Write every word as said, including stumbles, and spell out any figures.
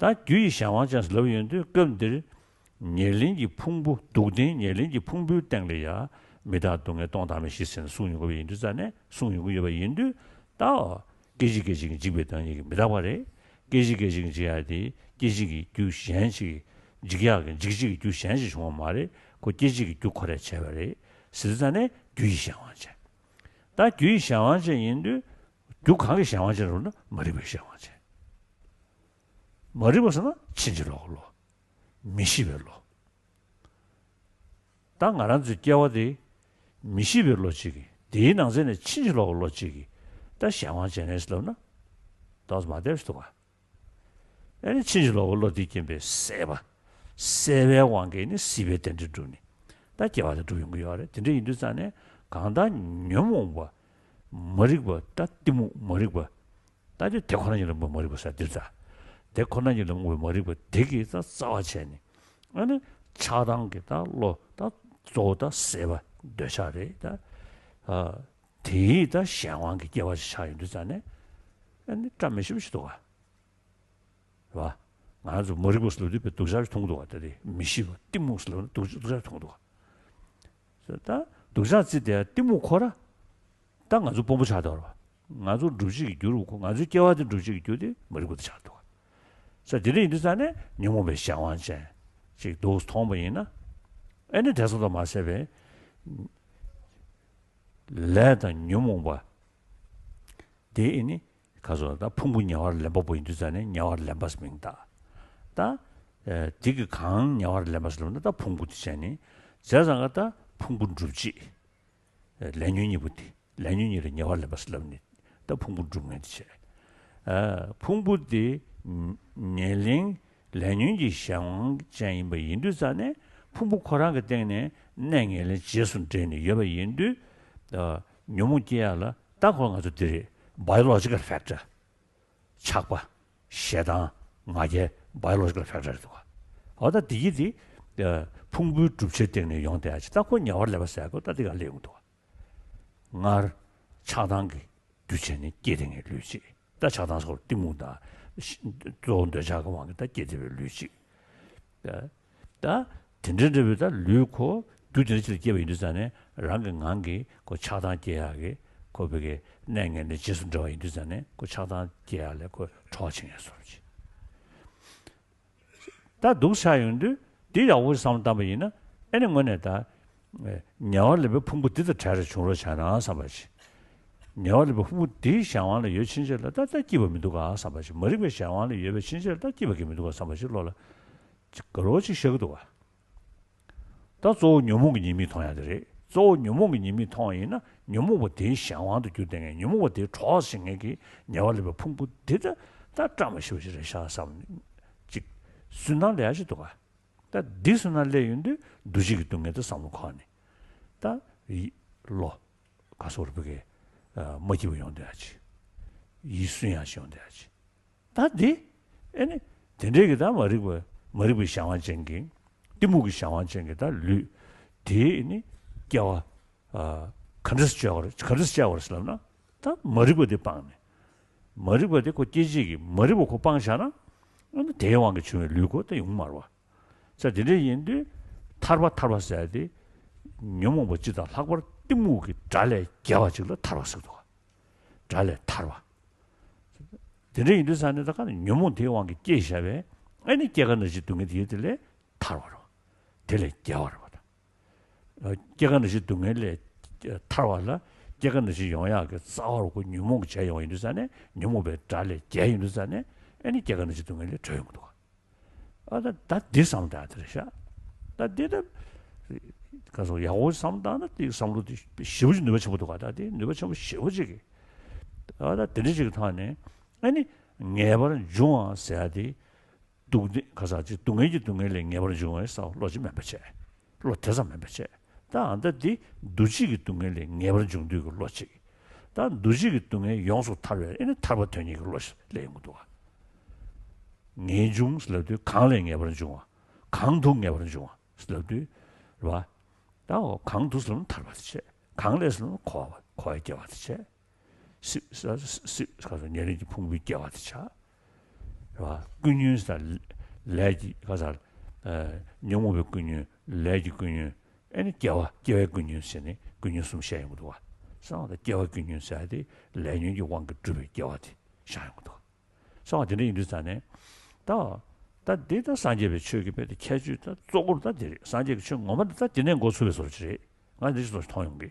ད་རྒྱུ་ཡི་གཞན་དབང་ཅན་ཟེར་ལབ་ཡོང་དུས་སྐབས་འདིར། ཉེར་ལེན་གྱི་ཕུང་པོ་སྡུག་བདེན་ཉེར་ལེན་གྱི་ཕུང་པོའི་སྟེང་ལ་ཡང་མི་རྟག་སྡུག་བསྔལ་སྟོང་ཐ་མའི་གཞི་ཟེར་ནས་གསུངས་ཡོང་གི་ཡོད་པ་ཡིན་དུས་ཙང་ནས་གསུངས་ཡོང་གི་ཡོད་པ་ཡིན་དུས་ད། སྐད་ཅིག་སྐད་ཅིག་གིས་འཇིག་པའི་བདག་ཉིད་ཀྱིས་མི་རྟག་པ་རེད། སྐད་ཅིག་སྐད་ཅིག་གིས་འཇིག་ཡག་དེ་སྐད་ཅིག་གིས་རྒྱུ་གཞན་ཞིག་འཇིག་ཡག་གི་འཇིག་བྱེད་ཀྱི་རྒྱུ་གཞན་ཞིག་བྱུང་བ་མ་རེད། ཁོ་སྐད་ཅིག་གི་རྒྱུ་ཁོ་རས་བྱས་པ་རེད། ཟེར་དུས་ཙང་ནས་རྒྱུ་ཡི་གཞན་དབང་ཅན། ད་རྒྱུ་ཡི་གཞན་དབང་ཅན་ཡིན་དུས་རྒྱུ་གང་གི་གཞན་དབང་ཅན་རེད་ལབ་ན་མ་རིག་པའི་གཞན་དབང་ཅན། མ་རིག་པ་ཟེར་ན་ཕྱིན་ཅི་ལོག་གི་བློ། མི་ཤེས་པའི་བློ། ད་ང་རང་ཚོའི་སྐྱེ་བ་དེ་མི་ཤེས་པའི་བློ་གཅིག་གིས་དེའི་ནང་ཚན་ནས་ཕྱིན་ཅི་ལོག་གི་བློ་གཅིག་གིས་ད་གཞན་དབང་ཅན་རེད་ལབ་ན་ཏོག་ཙམ་མ་བདེ་བ་ཞིག་འདུག་ག་ཨ་ནི་ཕྱིན་ཅི་ལོག་གི་བློ་དེའི་རྐྱེན་པས་སྲེད་པ། སྲེད་པའི་དབང་གིས་ནི་སྲིད་པའི་རྟེན་འབྲེལ་འགྲུབ་ནས་ད་སྐྱེ་བ་དེ་འགྲུབ་ཡོང་གི་ཡོད་རེད། དེ་འདྲ་ཡིན་དུས་ཙང་ནས་གང་ལྟར་ཉོན་མོངས་པ། མ་རིག་པ་ད་གཏི་མུག་མ་རིག་པ། ད་དེ་དེ་ཁོ་ན་ཉིད་ལ་མ་རིག་པ་ཟེར་འདིར་ད། དེ་ཁོ་ན་ཉིད་ལ་མ་རིག་པ་དེ་གིས་ད་རྩ་བ་བྱས་ནས་ཨ་ནི་ཆགས་སྡང་གི་ད་བློ་ད་གཙོ་བོ་ད་སྲེད་པ་འདོད་ཆགས་རེད་ད། ཨ། དེའི་ད་གཞན་དབང་གི་སྐྱེ་བ་ཞིག་ཆགས་ཡོང་དུས་ཙང་ནས་ཨ་ནི་བཀྲ་མི་ཤིས་པ་ཞིག་འདུག་ག་རེད་བ། ང་ཚོ་མ་རིག་པ་ཟེར་ལབ་དུས་དཔེ་སྡུག་ཅག་ཞིག་མཐོང་གི་འདུག་ག་ད་དེ་མི་ཤེས་པ་གཏི་མུག་ཟེར་ལབ་ན་སྡུག་སྡུག་ཅག་ཞིག་མཐོང་གི་འདུག་ག་ད་སྡུག་ཅག་རྩི་དེ་གཏི་མུག་ཁོ་ར། ད་ང་ཚོ་དཔོན་པོ་ཆགས་འདུག་ར། ང་ཚོ་སྒྲུབ་བྱེད་ཀྱི་རྒྱུ་རུ་ཁོ་ང་ཚོའི་སྐྱེ་བ་དེ་སྒྲུབ་བྱེད་ཀྱི་རྒྱུ་དེ་མ་རིག་པ་དེ་ཆགས་འདུག་ས་དེ་འདྲ་ཡིན་དུས་ཙང་ནས་ཉོན་མོངས་པའི་གཞན་དབང་ཅན་ཅིག་འདུག་མཐོང་བ་ཡིན་ན། ཨེ་ནི་དེ་ཙམ་དུ་མ་ཟད་པའི་ལས་དང་ཉོན་མོངས་པ་དེ་ཨེ་ནི་ག་སོ་ད་ཕུང་པོ་ཉེ་བར་ལེན་པ་པོ་ཡིན་དུས་ཙང་ནས་ཉེ་བར་ལེན་པ་ཟེར་མིང་བཏགས། ད་དེ་གི་གང་ཉེ་བར་ལེན་པ་ཟེར་ལབ་ན་ད་ཕུང་པོ་དེ་བྱས་ནས་བྱས་ཙང་ག་ད་ཕུང་པོ་སྒྲུབ་བྱེད། ལས་ཉོན་གཉིས་པོ་དེ་ལས་ཉོན་གཉིས་ལ་ཉེ་བར་ལེན་པ་ཟེར་ལབ་ནས་ད་ཕུང་པོ་སྒྲུབ་མཁན་དེ་བྱས། ཨ། ཕུང་པོ་དེ་ཉེར་ལེན་ལས་ཉོན་གྱི་གཞན་དབང་ཅན་ཡིན་པ་ཡིན་དུས་ཙང་ནས་ཕུང་པོ་ཁོ་རང་གི་སྟེང་ནས་གནས་ངན་ལེན་རྗེས་སུ་འབྲེལ་ནས་ཡོད་པ་ཡིན་དུས། ཨ། ཉོན་མོངས་སྐྱེ་ཡག་ལ་ད་ཁོ་ང་ཚོ་འདི་རེད། biological factor། ཆགས་པ། ཞེ་སྡང་། ང་རྒྱལ་biological factor་རེད་འདུག་ག་འོ་ད་འདི་ཡི་དེ་ཕུང་པོའི་གྲུབ་ཆའི་སྟེང་ནས་ཡོང་བསྡད་ཡག་ཅིག་ད་ཁོ་ཉེ་བར་ལེན་པ་ཟེར་ཡག་གི་ད་འདི་ག་ལས་ཡོང་འདུག་ག་སྔར་ཆགས་སྡང་གི་རྒྱུ་བྱས་ནས་སྐྱེས་བསྡད་མཁན་ལུས་གཅིག་ད་ཆགས་སྡང་སོགས་གཏི་མུག་དང་། གཙོ་བོ་འདོད་ཆགས་ཀྱི་དབང་གིས་ད་སྐྱེས་བསྡད་པའི་ལུས་གཅིག་ད་དེ་འདྲའི་འདྲ་བའི་ད་ལུས་ཁོ་རྒྱུ་དེ་འདྲ་ཅིག་ལ་སྐྱེས་པ་ཡིན་དུས་ཙང་ནས་རང་གི་ངང་གིས་ཁོ་ཆགས་སྡང་སྐྱེ་ཡག་གི་ཁོ་བོད་ཀྱི་གནས་ངན་ལེན་རྗེས་སུ་འབྲེལ་བ་ཡིན་དུས་ཙང་ནས་ཁོ་ཆགས་སྡང་སྐྱེ་ཡག་ལས་ཁོ་གྲོགས་བྱེད་མཁན་བཟོ་འདྲ་ཅིག་ད་སྡུག་ཆགས་ཡོང་དུས་འདི་ཡག་པོ་བསམ་བཏང་པ་ཡིན་ན་ཨེ་ནི་དངོས་གནས་ད་ཉེ་བར་ལེན་པའི་ཕུང་པོ་འདི་དང་བྲལ་རེ་བྱུང་རོགས་བྱས་ན་བསམ་པ་ཅིག་ཉེ་བར་ལེན་པའི་ཕུང་པོ་འདིའི་གཞན་དབང་ལ་ཡོད་ཕྱིན་ཆད་ལ་ད་ལྟ་སྐྱིད་པ་མི་འདུག་ག་བསམ་པ་ཅིག་མ་རིག་པའི་གཞན་དབང་ལ་ཡོད་པའི་ཕྱིན་ཆད་ལ་ད་སྐྱིད་པ་གི་མི་འདུག་ག་བསམ་པ་ཅིག་བློ་ལ་ཅིག་དགའ་རོགས་ཅིག་ཤར་གི་འདུག་ག་ད་གཙོ་བོ་ཉོན་མོངས་ཀྱི་ཉེས་དམིགས་མཐོང་ཡག་དེ་རེད། གཙོ་བོ་ཉོན་མོངས་ཀྱི་ཉེས་དམིགས་མཐོང་བ་ཡིན་ན་ཉོན་མོངས་པ་དེའི་གཞན་དབང་དུ་གྱུར་བསྡད་མཁན་ཉོན་མོངས་པ་དེའི་གྲོགས་བྱེད་མཁན་གྱི་ཉེ་བར་ལེན་པའི་ཕུང་པོ་དེ་ད་ད་བཀྲ་མ་ཤིས་པ་ཞིག་རེད་ཤག་བསམ་ཅིག་སུན་སྣང་ལས་ཡག་ཞིག་འདུག་ག་ད་འདི་སུན་སྣང་སླེབས་ཡོང་དུས་འདུ་བྱེད་ཀྱི་སྡུག་བསྔལ་དེ་བསམ་བློ་འཁོར་ནས་ད་ཡིད་བློ་ག་སོགས་རུ་བུ་གའི་མ་སྐྱིད་པ་ཡོང་བསྡད་ཡག་ཅིག་ཡིད་སུན་ཡག་ཅིག་ཡོང་བསྡད་ཡག་ཅིག་ད་འདི་ཨེ་ནི་དེ་འདྲའི་གི་ད་མ་རིག་པ་མ་རིག་པའི་གཞན་དབང་ཅན་གྱི་གཏི་མུག་གི་གཞན་དབང་ཅན་གྱི་ད་ལུས་དེའི་ཨེ་ནི་སྐྱེ་བ་ག་འདྲ་སེ་སྐྱེ་བ་རེད་ག་འདྲ་སེ་སྐྱེ་བ་རེད་ཟེར་ལབ་ན་ད་མ་རིག་པ་དེ་སྤངས་ནས་མ་རིག་པ་དེ་ཁོ་སྐྱེ་བྱེད་ཀྱི་མ་རིག་པ་ཁོ་སྤངས་བཞག་ན་ཨེ་ནི་དེའི་དབང་གིས་བྱུང་བའི་ལུས་ཁོ་ད་ཡོང་མ་རེད་བ། ས་དེ་འདྲ་ཡིན་དུས་ཐར་པ་ཐར་པ་ཟེར་དེ་ཉོན་མོངས་པ་སྤྱི་དང་ལྷག་པར་གཏི་མུག་གི་དགྲ་ལས་རྒྱལ་བ་ཅིག་ལ་ཐར་པ་ཟེར་འདུག་དགྲ་ལས་ཐར་བ། དེ་འདྲ་ཡིན་དུས་ས་ནས་ད་ག་ནས་ཉོན་མོངས་དེའི་དབང་གིས་སྐྱེས་བཞག་པས་ཨ་ནི་སྐྱེ་རྒ་ན་འཆིའི་སྡུག་བསྔལ་དེ་ཡོད་དེ་ལས་ཐར་བ་རེད་བ། དེ་ལས་རྒྱལ་བ་རེད་བ་ད། སྐྱེ་རྒ་ན་འཆིའི་སྡུག་བསྔལ་ལས་ཐར་བ་ལ་སྐྱེ་རྒ་ན་འཆི་ཡོང་ཡག་གི་རྩ་བ་རུ་ཁོ་ཉོན་མོངས་ཀྱིས་བྱས་ཡོང་བ་ཡིན་དུས་ས་ནས་ཉོན་མོངས་པའི་དགྲ་ལས་རྒྱལ་ཡིན་དུས་ས་ནས་ཨ་ནི་སྐྱེ་རྒ་ན་འཆིའི་སྡུག་བསྔལ་ལས་གྲོལ་ཡོང་གི་འདུག་ཨ་ད་ད་འདི་བསམ་བཏང་དེ་རེད་ཤག་ད་འདི་ད་ག་སོ་ཡག་པོ་བསམ་བཏང་ན་དེ་བསམ་བློ་དེ་ཞེ་པོ་ཅིག་ནུས་པ་ཆེན་པོ་འདུག་ག་ད་དེ་ནུས་པ་ཆེན་པོ་ཞེ་པོ་ཅིག་གི་ཨ་ད་དེ་འདྲ་ཅིག་གི་ཐོག་ནས་ཨ་ནི་ངེས་པར་འབྱུང་བ་ཟེར་ཡ་དེ་སྡུག་བདེ་ག་ས་ཅིག་སྡུག་བསྔལ་གྱི་སྡུག་བསྔལ་ལས་ངེས་པར་འབྱུང་བའི་ས་བློ་ཅིག་མེད་པ་བྱས། བློ་དེ་ཙམ་མེད་པ་བྱས། ད་ཨ་ད་འདི་འདུ་བྱེད་ཀྱི་སྡུག་བསྔལ་ལས་ངེས་པར་འབྱུང་དུས་ཀྱི་བློ་གཅིག་ད་འདུ་བྱེད་ཀྱི་སྡུག་བསྔལ་ཡོངས་སུ་ཐར་བའི་ཨེ་ནི་ཐར་པ་དོན་གཉེར་གྱི་བློ་ཞིག་སླེབས་ཡོང་གི་འདུག་ག་ངེས་འབྱུང་ཟེར་ལབ་དུས་གང་ལས་ངེས་པར་འབྱུང་བ། གང་དུ་ངེས་པར་འབྱུང་བ་ཟེར་ལབ་དུས་རེད་བ། ད་འོ་གང་དུ་ཟེར་ལབ་ན་ཐར་པ་དེ་བྱས། གང་ལས་ཟེར་ལབ་ན་འཁོར་བ་འཁོར་བའི་སྐྱེ་བ་དེ་བྱས། སྲིད་སྲིད་སྲིད་ག་ཚོད་ཉེར་ལེན་གྱི་ཕུང་པོའི་སྐྱེ་བ་དེ་ཆགས། རེད་བ། ཀུན་ཉོན་ཟེར་ལས་ཀྱི་ག་ཟེར། ཨ། ཉོན་མོངས་པའི་ཀུན་ཉོན། ལས་ཀྱི་ཀུན་ཉོན། ཨེ་ནི་སྐྱེ་བ། སྐྱེ་བའི་ཀུན་ཉོན་ཟེར་ནས་ཀུན་ཉོན་གསུམ་བཤད་ཡོང་གི་འདུག་བ། གསང་བ་དང་སྐྱེ་བ་ཀུན་ཉོན་ཟེར་ཡ་དེ་ལས་ཉོན་གྱི་དབང་གིས་གྲུབ་པའི་སྐྱེ་བ་དེ་བཞག་ཡོང་གི་འདུག། གསང་བ་དེ་འདྲ་ཡིན་དུས་ཙང་ནས། ད་ད་འདི་ད་སངས་རྒྱས་པའི་ཆོས་ཀྱི་དཔེ་དེ་ཁྱད་ཆོས་ད་གཙོ་བོར་ད་དེ་རེད། སངས་རྒྱས་ཀྱི་ཆོས་ངོ་མ་དེ་ད་དེ་ནས་འགོ་ཚུགས་པའི་བཟོ་ཅིག་རེད། ང་འདི་ཞིག་བཟོ་ཞིག་མཐོང་ཡོང་གི།